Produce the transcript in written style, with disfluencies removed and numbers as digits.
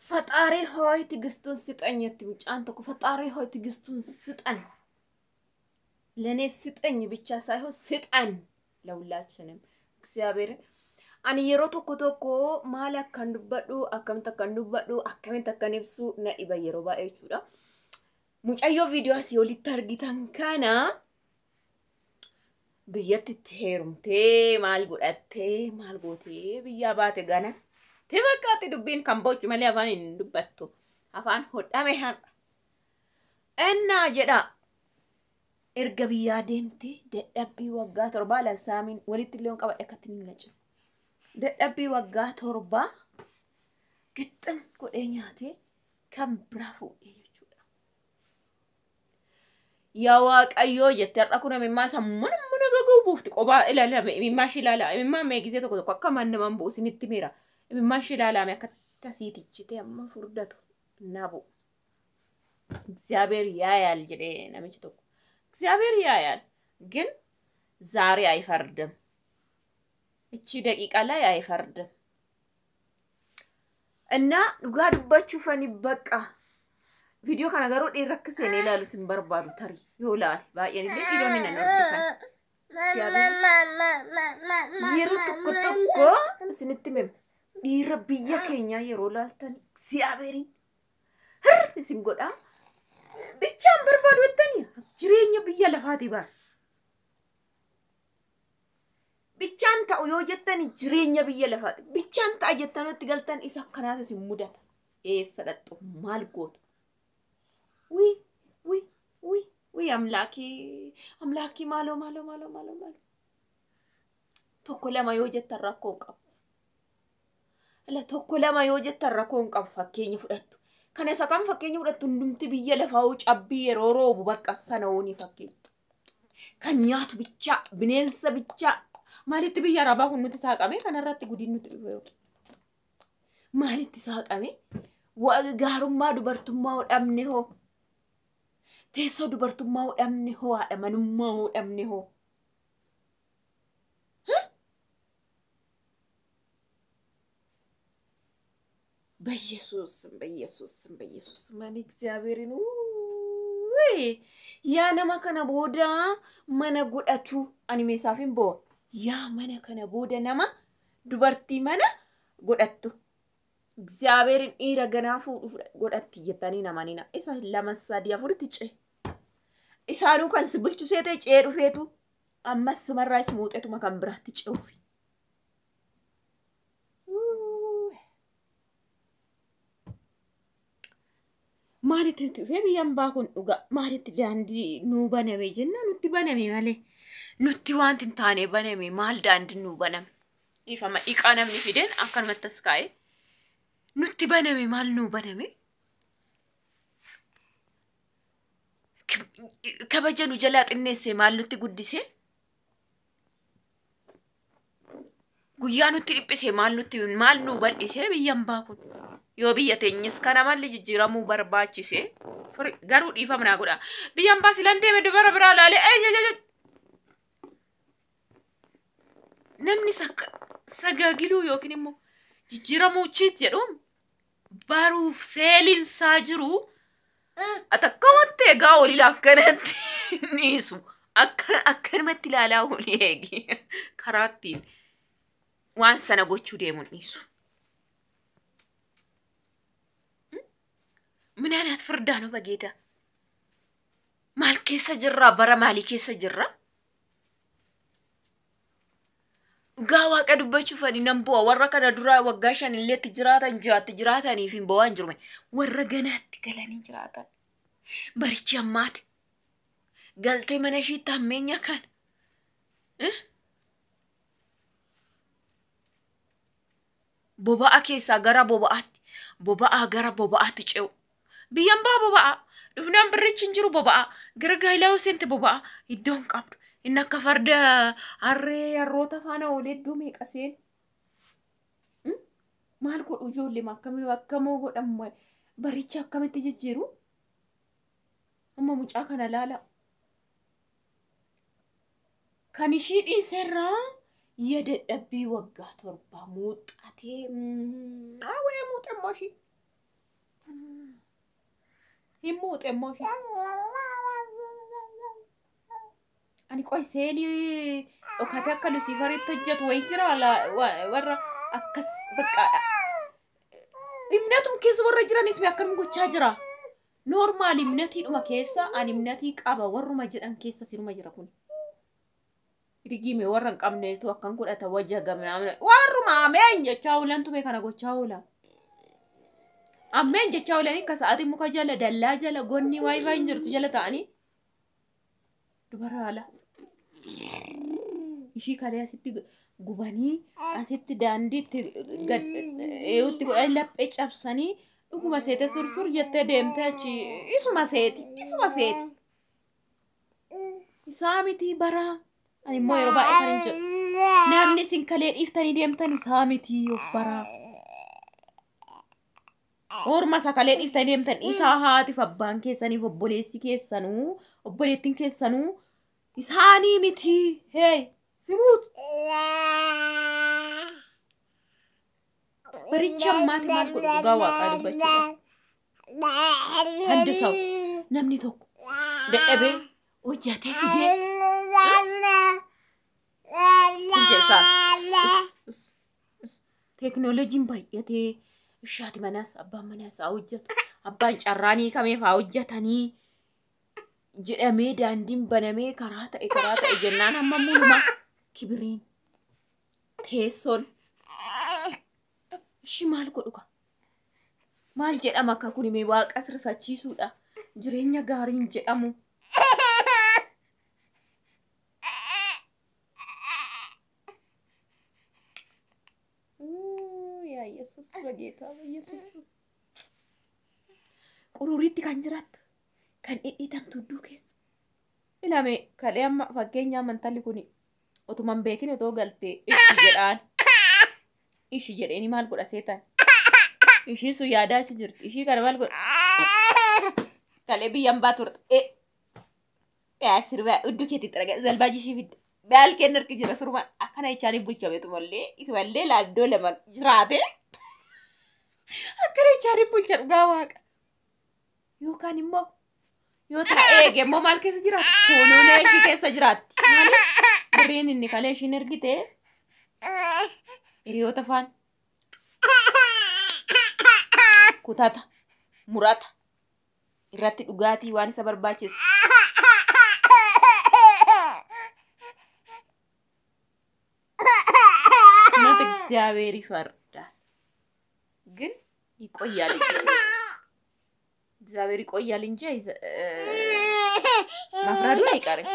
ፈጣሪ ሆይ ትዕግስቱን ስጠኝ jetti mucaan tokko. ፈጣሪ ሆይ ትዕግስቱን ስጠን፣ ለእኔ ስጠኝ ብቻ ሳይሆን ስጠን ለሁላችንም እግዚአብሔር። Ani yeroo tokko tokko maal akkan dubbadhu, akkamitti akkan dubbadhu, akkamitti akkan ibsu na dhiba yeroo baay'ee jechuudha. Mucayyoo viidiyoo asii olitti argitan kana biyyatti itti heerumtee, maal godhattee, maal gootee biyyaa baate gana. Te bakkaatti dubbiin kan boochu malee afaan hin dubbattu. Afaan hodhame har'a. Ennaa jedha. Erga biyyaa deemtee dadhabbii waggaa 7 lalsaamiin walitti illee qabadhe akkatti ni lacu. Dadhabbii waggaa 7 gixxim godhee nyaatee kan biraa fuudhee jechuudha. Yaa Waaqayyoo jettee har'a kun imimmaa isa mana mana gaguu buufti qophaa ilaalame, imimmaa ishee ilaalame, imimmaa mee gisee tokko tokko akka mana namaan bu'u isinitti miira. Imimmaa ishee ilaalame akka tasiitichitee amma furdatu naa bu'u. እግዚአብሔር ያያል jedhee namichi tokko. እግዚአብሔር ያያል ግን ዛሬ አይፈርድም። እቺ ደቂቃ ላይ አይፈርድም። እና dhugaa dubbachuufani bakka viidiyoo kana garuu dhiirri akka seenee ilaalu sin barbaadu, tarii yoo ilaale baay'een illee dhiironni nan hordofan. Yeroo tokko tokko isinitti himame, dhiira biyya keenyaa yeroo ilaaltan እግዚአብሔርን hir isin godhaa. Bichaan barbaadu jettanii jireenya biyya lafaati bara. Bichaan ta'u yoo jettani jireenya biyya lafaati. Bichaan ta'a jettanitti galtan isa akkanaatu isin mudata. Eessa dhaqxu, maal gootu? Wii wii wii wii, amlaakii amlaakii, maaloo maaloo maaloo maaloo maaloo. Tokko lama yoo jettan rakkoo hin qabu. Ala tokko lama yoo jettan rakkoo hin qabu, fakkeenya fudhattu. Kana isa kam fakkeenya fudhattu? Hundumti biyya lafaa cabbii yeroo roobu bakka sana hooni fakkeenya. Kan nyaatu bichaa, bineensa bichaa. Maalitti biyya arabaa kun nuti saaqame kanarratti gudiin nuti dhufe? Maalitti saaqame? Gaarummaa dubartummaa hoo dhabne hoo? Teessoo dubartummaa hoo dhabne hoo? Haadha manummaa hoo dhabne hoo? በኢየሱስ በኢየሱስ በኢየሱስ ማን እግዚአብሔርን yaa nama kana booda mana godhatu, ani meesaaf hin bo'o. Yaa mana kana booda nama dubartii mana godhattu. እግዚአብሔርን dhiira ganaa fuudhu godhatti jettanii namanina. Isa 2, 3, 4tti ce'e. Isaanuu kan si bulchu seetee ce'ee dhufeetu ammas simarraas muuxeetuma kan biraatti ce'uufi. Maalitti nuti dhufee biyyaan baa kun dhugaa? Maalitti daandii nuu baname jenna? Nutti baname malee nutti wanti hin taane baname. Maal daandii nuu baname? Ifama dhiqaa namni fideen akkanumatti as kaa'e. Nutti baname, maal nuu baname? Kabaja nu jalaa xinneesse maal nutti guddise? Guyyaa nutti dhiphise maal nutti, maal nuu bal'ise biyyaan baa kun? Yoo biyya teenyes kana malli jijjiiramuu barbaachise garuu dhiifama naa godha. Biyyaan baa silan deeme dubara biraa laalee namni sagaagiluu yookiin immoo jijjiiramuu chiit jedhu baruuf seelinsaa jiru atakka wanti egaa olii akkanatti dhiisu akka akkanumatti ilaalaa olii eegi karaa ittiin waan sana gochuu deemuun dhiisu. ምን አይነት ፍርዳ ነው በጌታ? Maal keessa jirra? Bara maalii keessa jirra? Dhugaa Waaqa dubbachuuf ani nan bu'a. Warra kana dura waggaa 5 illee jiraatan, 6tti jiraataniif hin bo'aan jiru. Warra ganaatti galanii jiraatan. Barichi ammaati. Galtee mana ishiitti hammeenya kana. Boba'a keessaa gara boba'aatti, boba'aa gara boba'aatti ce'u. Biyyaan baa boba'a. Dhufnaan birrichi hin jiru boba'a. Gara gaayilaa yoo seente boba'a. Iddoo hin qabdu. Inni akka farda harree harroota faana oolee iddoo meeqa seen. Maal godhu ijoollee, akkamii akkamoo godhamu, baricha akkamitti jijjiiru? Amma mucaa kana laala. Kan ishii dhiiserraa የደደbii waggaa 7 muuxatee godhee muuxammoo ishii. Hin muuxe immoo ishee. Ani qoy seelii dhokatee akka Lusiifaritti hojjetu wayii jira warra akkas bakka imnetum keessa warra jiranis akkanum gochaa jira. Noormaal imnetiidhuma keessa ani imnetii qaba warruma jedhan keessa sinuma jira kun. Rigime warra hin qabneetu akkan godhata waja gamnaa warruma ameen jechaa oolantu mee kana gochaa oola. Ameen jechaa oolanii akka sa'aatii muka jala dallaa jala gonni waayifaa hin jirtu jala ta'anii dubara haala. Ishii kalee asitti gubanii asitti daandiitti eewutti godhanii laphee cabsanii dhuguma seete sursur jettee deemtee achi isuma seeti isuma seeti. Isaa miti baraa. Ani immoo yeroo baay'ee kan hin jedhu. Namni isin kalee dhiiftanii deemtan isaa miti of baraa. Orma isa kalee dhiiftanii deemtan isaa haatiif abbaan keessaniif obboleessi keessanuu obboleettiin keessanuu isaanii miti. Hey simuut. Barichi ammaati maal godhu dhugaa waaqaa dubbachuudhaaf. Hundi saw namni tokko dadhabee hojjetee fidee. Teeknooloojiin baay'atee ishaati manaas abbaan manaas haa hojjetu abbaan carraanii kameef haa hojjetanii jedhamee daandiin banamee karaa ta'e jennaan hamma muluma kibiriin teessoon ishi maal godhu ka maal jedhama akka kun mee waaqa sirfachiisuudha jireenya gaariin jedhamu. ኢየሱስ በጌታ በኢየሱስ qururiitti kan jiraattu kan dhidhiitamtu hudduu keessa. Ilame kalee amma fakkeenya amantalli kun otuma hin beekin otoo galtee ishi jedhaan ishi jedheeni maal godha seetan ishii sun yaadaa achi jirti ishii kana maal godha kalee biyyaan baa turte sirba hudduu keetti xaraga zalbaajii ishii fidde baal kenna harki jira surma akkana jechaanii bulchameetu mallee itumallee laaddoo lama jiraate akkana jechaanii bulcha dhugaa waaqa. Yookaan immoo yoo ta'e eege immoo maal keessa jiraatti? Kunuunee ishii keessa jiraatti. Maaliif birriin inni kalee ishiin ergite hiriyoota faan kutata murata irratti dhugaatii waan isa barbaachisu. እውነት እግዚአብሔር ይፈርዳል፣ ግን ይቆያል እንጂ እግዚአብሔር ይቆያል እንጂ መፍረዱ አይቀርም።